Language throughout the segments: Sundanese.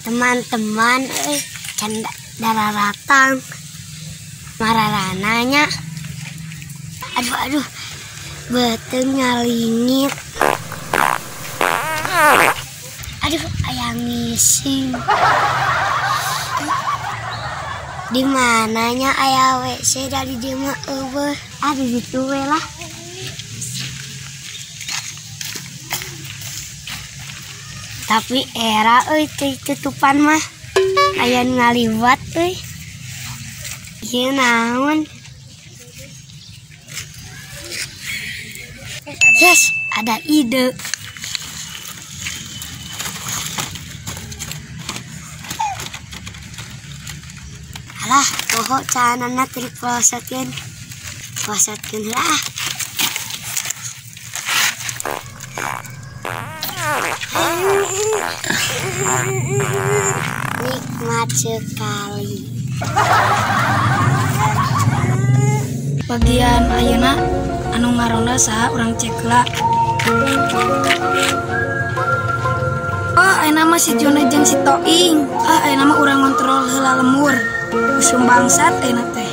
Teman-teman, can darah ratang mararananya. Aduh aduh, beuteung nyalingit. Aduh, ayang ngising. Di mananya aya WC dari dieu mah eueuh. Ah, di ditu we lah. Tapi era euy tutupan mah aya ngaliwat euy. Ieu naon? Yes, ada ide. Alah, poho canana teu diprosetkeun. Prosetkeun lah. Nikmat sekali. Bagian ayeuna anu ngaronda saha urang cek heula. Oh, ayeuna mah si Jona jeung si Toing. Ah, ayeuna mah urang ngontrol heula lemur. Usum bangsat ayeuna teh.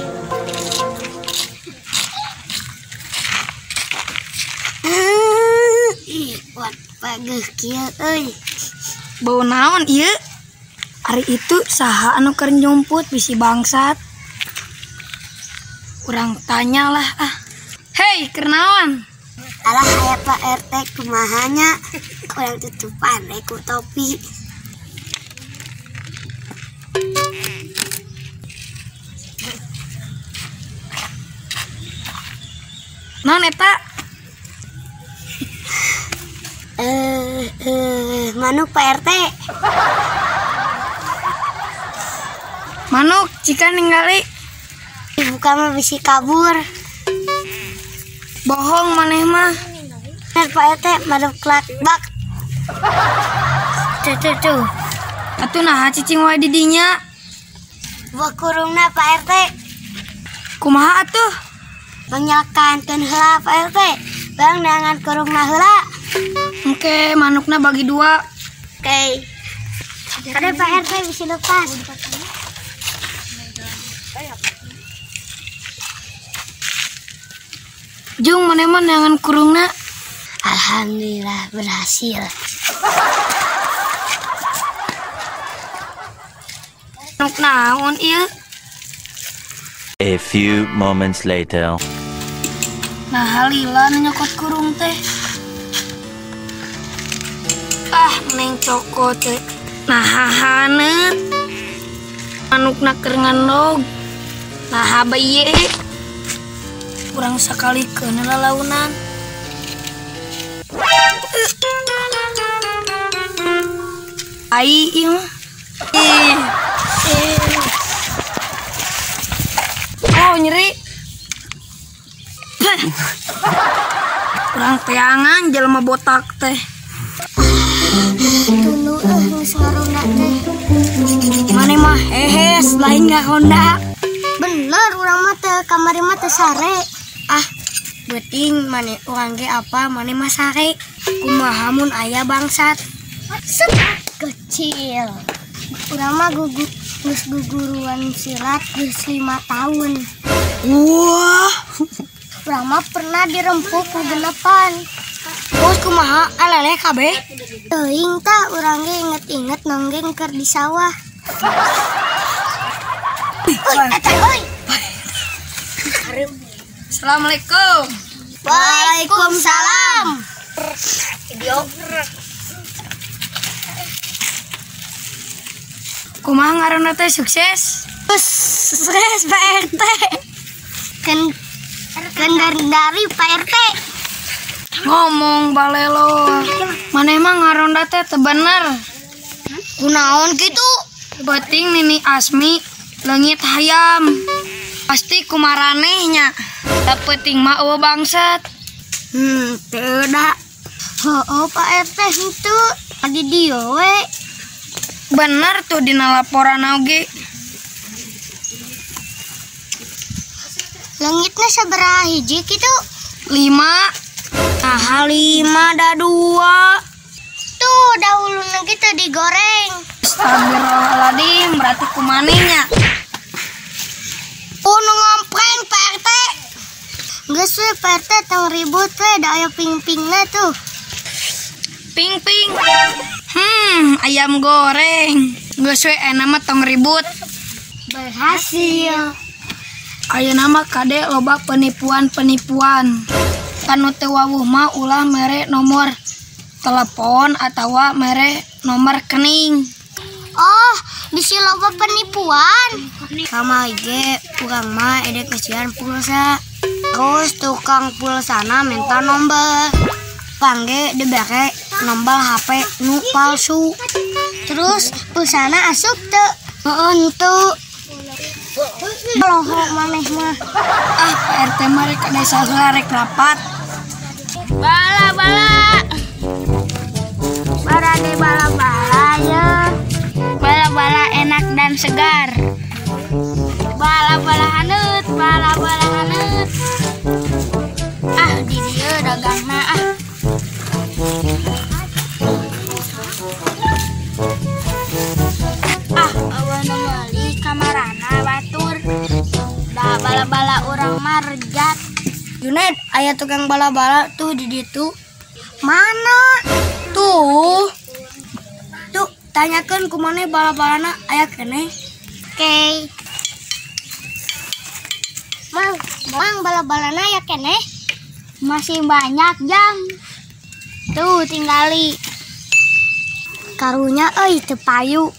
Ih, wat pageuh kieu euy. Bau naon ieu? Ari itu saha anu keur nyumput bisi bangsat. Urang tanyalah ah. Hei, keur naon? Alah aya Pak RT kumaha nya? Urang tutupan we ku topi. Naon eta? Manuk Pak RT. Manuk jika ningali dibuka mah bisi kabur. Bohong maneh mah. Bener Pak RT, manuk klakbak. Tuh tuh tuh. Atuh naha cicing wae di dinya. Buah kurungna Pak RT. Kumaha atuh? Menyakankeun heula Pak RT. Bang neangan kurungna heula. Oke, manukna bagi dua. Oke. Ada Pak RT bisa lepas. Jung, maneh mah neangan kurungna. Alhamdulillah berhasil. Manuk naon ieu? A few moments later. Nah, halila nyokot kurung teh. Ah, neng cokot teh. Nah, hahaneut. Manukna keur ngandog. Nah, baye. Kurang sakali keun lalaunan. Ai ieu mah. Oh, nyeri. Kurang teangan jelema botak teh. Tulu geus ngaronda teh. Mane mah hehes lain ngaronda. Bener urang mah teu kamari mah teu sare. Ah, beuting mane urang ge apa mane mah sare. Kumaha mun aya bangsat. Set kecil. Urang mah geus guguruan silat geus 5 tahun. Wah. Urang mah pernah dirempuk ku genepan. Terus kumaha aleleh kabeh? Teuing tah urang ge inget-inget nonggeng keur di sawah. Oi, eta euy. Assalamualaikum. Waalaikumsalam. Video. Kumaha ngaranna teh sukses? Sukses Pak RT. Kan dari Pak RT. Ngomong balelo. Maneh mah ronda teh teu bener. Kunaon kitu? Beuting Nini Asmi leungit hayam. Pasti kumaraneh nya. Da peuting mah eueuh bangsat. Teu da. Heueuh Pak RT henteu. Di dieu we. Bener tuh dina laporan oge. Leungitna sabaraha hiji kitu? 5. Nah, 5 da 2. Tuh dahuluna gitu digoreng. Astagfirullahaladzim, berarti kumanehnya. Nu ngompreng Pak RT. Geus we Pak RT tong ribut we da aya ping-pingna tuh. Ping-ping. Ayam goreng. Geus we enak mah tong ribut. Berhasil. Ayeuna mah kade loba penipuan-penipuan. Kanu teu wawuh mah ulah mere nomor telepon atawa mere nomor rekening. Oh, bisi loba penipuan. Sama ge urang mah edek kasihan pulsa. Terus tukang pulsana minta nomor. Pangge dibere nomor HP nu palsu. Terus pulsana asup teu. Heeh henteu. Lohok maneh mah. Ah, Pak RT mah rek ka desa heula rek rapat. Bala bala. Barade bala bala ya. Bala bala enak dan segar. Bala bala haneut, bala bala haneut. Ah, di dieu dagangna ah. Ah, eueuh nu meuli kamarana batur. Da bala-bala urang mah rejat. Junet, aya tukang bala-bala tuh di ditu. Mana? Tuh. Tuh, tanyakeun kumaha bala-balana aya keneh. Oke. Mang, mang bala-balana aya keneh? Masih banyak, Jang. Tuh tinggali. Karunya euy teu payu.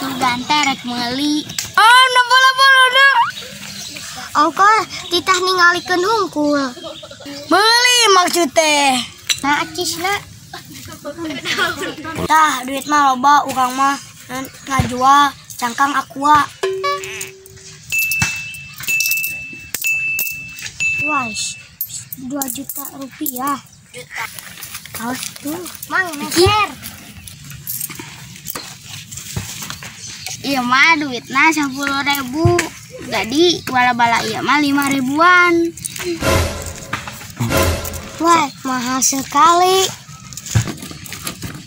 Sugan teh rek meuli. Ah, na bala-balana. Ongkoh titah ningalikeun hungkul. Meuli maksud teh. Nah, acisna. Tah, duit mah loba urang mah ngajual cangkang aqua. Wah, 2 juta rupiah. Juta. Kaos tuh, mang meser. Iya mah duitna 10.000. Jadi bala-bala iya mah 5 ribuan. Wah, mahal sekali.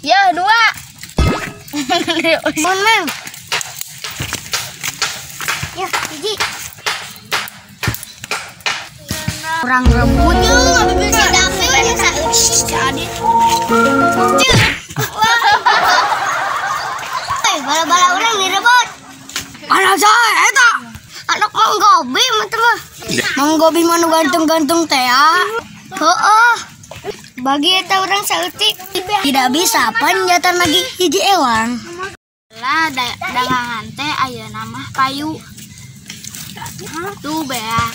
Ya, 2. Bon, mang. Ya, hiji. Kurang rebut. Si David si Adit. Bala-bala urang direbut. Anak saya eta. Anak Mang Gobi mah teh mah. Mang Gobi mah nu ganteng-ganteng teh ya. Heeh. Bagi eta urang saeutik. Tidak bisa panjatan lagi hiji ewang. Lah dagangan teh ayeuna mah payu. Tuh beak.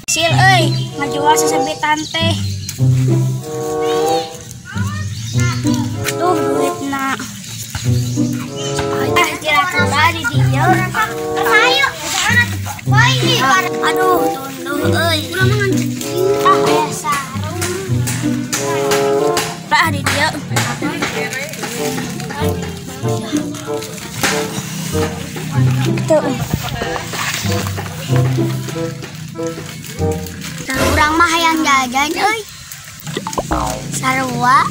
Sil euy, ngajual sesepitan teh. Tuh duitna. Ah, kira-kira di dieu. Ayo. Aduh, tunduh euy. Ah, aya sarung. Lah di dieu. Tuh. Urang mah hayang jajan euy. Sarua.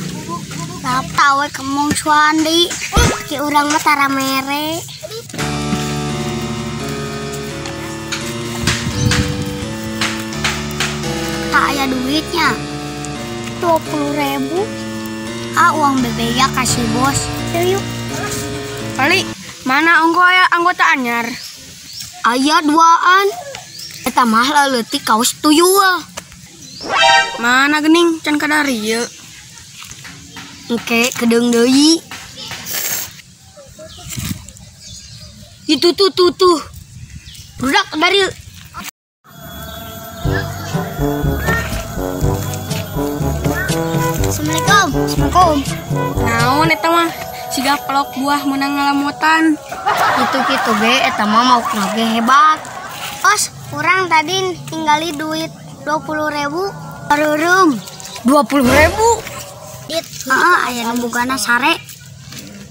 Tawe kemong suandi. Ki urang mah tara mere. Tak aya duitnya. 20.000. Ah, uang BBya kasih bos. Yuk. Ali, mana ongko aya anggota anyar? Aya 2an. Eta mah leutik kaos tuyul. Mana gening can kadari ieu. Engke kedeung deui. Itu tuh tuh tuh. Budak dari. Assalamualaikum. Naon eta mah? Siga pelok buah meunang ngalamutan. Kitu-kitu ge eta mah maukna ge hebat. Os, urang tadi tinggali duit 20.000. Barurum. 20.000? Dit, heeh, aya nu bogana sare.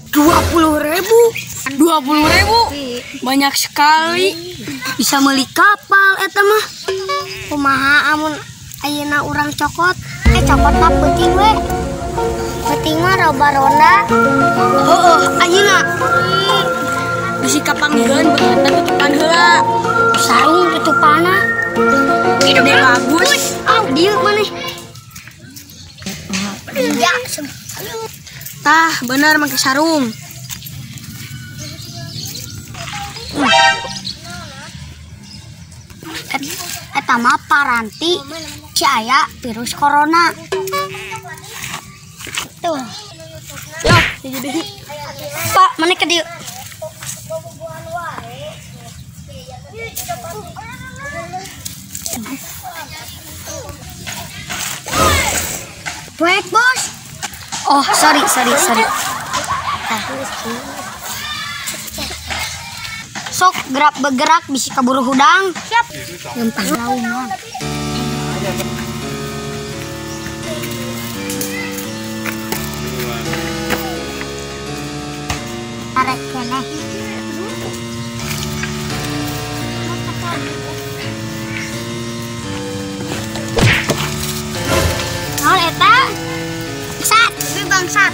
20.000? 20.000? Banyak sekali. Bisa meuli kapal eta mah. Kumaha amun ayeuna urang cokot? Cokot mah peuting we. Peuting mah roba ronda. Heeh, ayeuna. Bisi kapanggiheun beungeutna tutupan heula. Sarung tutupanna. Ide bagus. Ah, dieu maneh. Ya, tah, bener make sarung. Eta mah paranti si aya virus corona. Tuh. Yo, jadi. Pak, mana ke dieu? Proyek bos. Oh, sorry. Sok gerak bergerak bisi kaburu hudang. Siap. Lempar laungan. Arek keneh. Naon eta? Bangsat, tapi bangsat.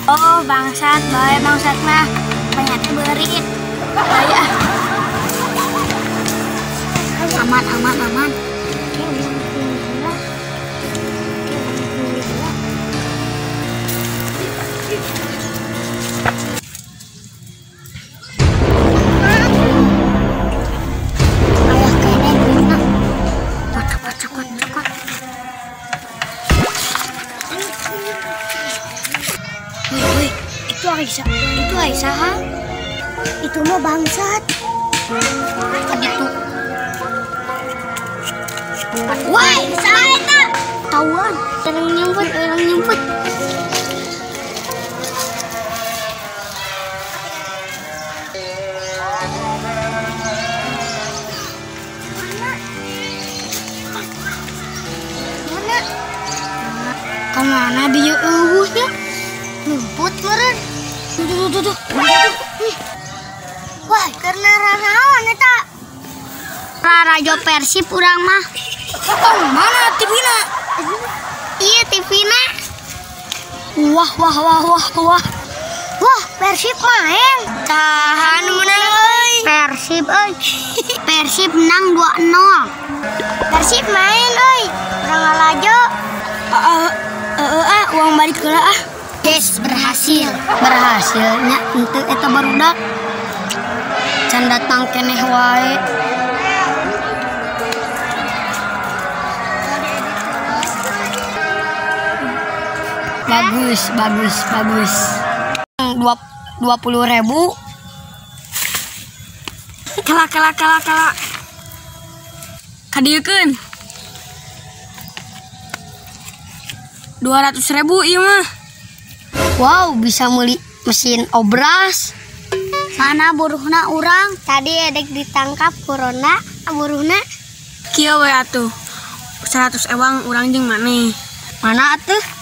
Oh, bangsat, bae bangsat mah. Banyaknya beurit. Bahaya. Aman, aman, aman. Ayah kene duitna. Cokot, cokot, cokot. Woi, woi, itu Aisyah. Itu Aisyah, ha? Itu mah bangsat. Gitu. Woi, saha eta? Tauan, orang nyumput, orang nyumput. Mana? Kemana dia eueuhnya? Nyumput meureun. Tuh, tuh, tuh, tuh. Wah, karena raraon eta. Rarajo Persib urang mah. Oh, mana TV-na? Iya, TV-na. Wah, wah, wah, wah, wah. Wah, Persib main. Tahan menang euy. Persib euy. Persib menang 2-0. Persib main euy. Urang ngalajo. Heeh, uang balik heula ah. Yes, berhasil. Berhasilnya henteu eta barudak. Can datang keneh wae. Bagus, bagus, bagus. 20.000. Kala, kala, kala, kala. Kadieukeun. 200.000 ieu mah. Wow, bisa meuli mesin obras. Mana buruhna urang? Tadi edek ditangkap corona, buruhna. Kieu we atuh. 100 ewang urang jeung maneh. Mana atuh?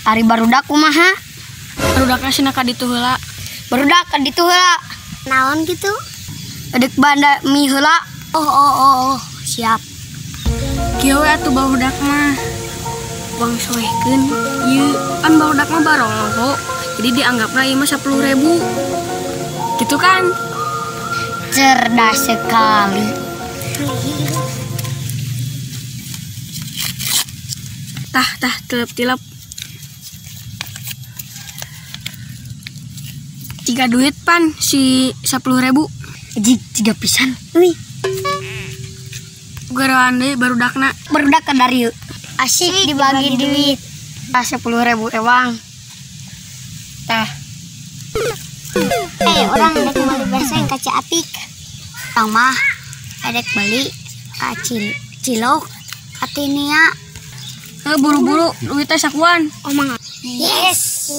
Ari barudak kumaha? Barudakna cenah ka ditu heula. Barudak ka ditu heula. Naon kitu? Edek banda mie heula. Oh, oh, oh, oh, siap. Kieu we atuh barudak mah. Uang soehkeun ieu kan barudak mah baroloho. Jadi dianggapna ieu mah 10.000. Gitu kan? Cerdas sekali. Tah, tah, tilep-tilep. 3 duit pan si 10.000. Jig 3 pisan. Wih. Geroan deui barudakna. Barudak ka dari asik dibagi duit. Tah 10.000 ewang. Tah. Orang rek meuli beseng ka Ciapik. Urang mah rek beli ka cilok ka Tinia. Buru-buru duitnya sakuan. Oh mangga. Yes.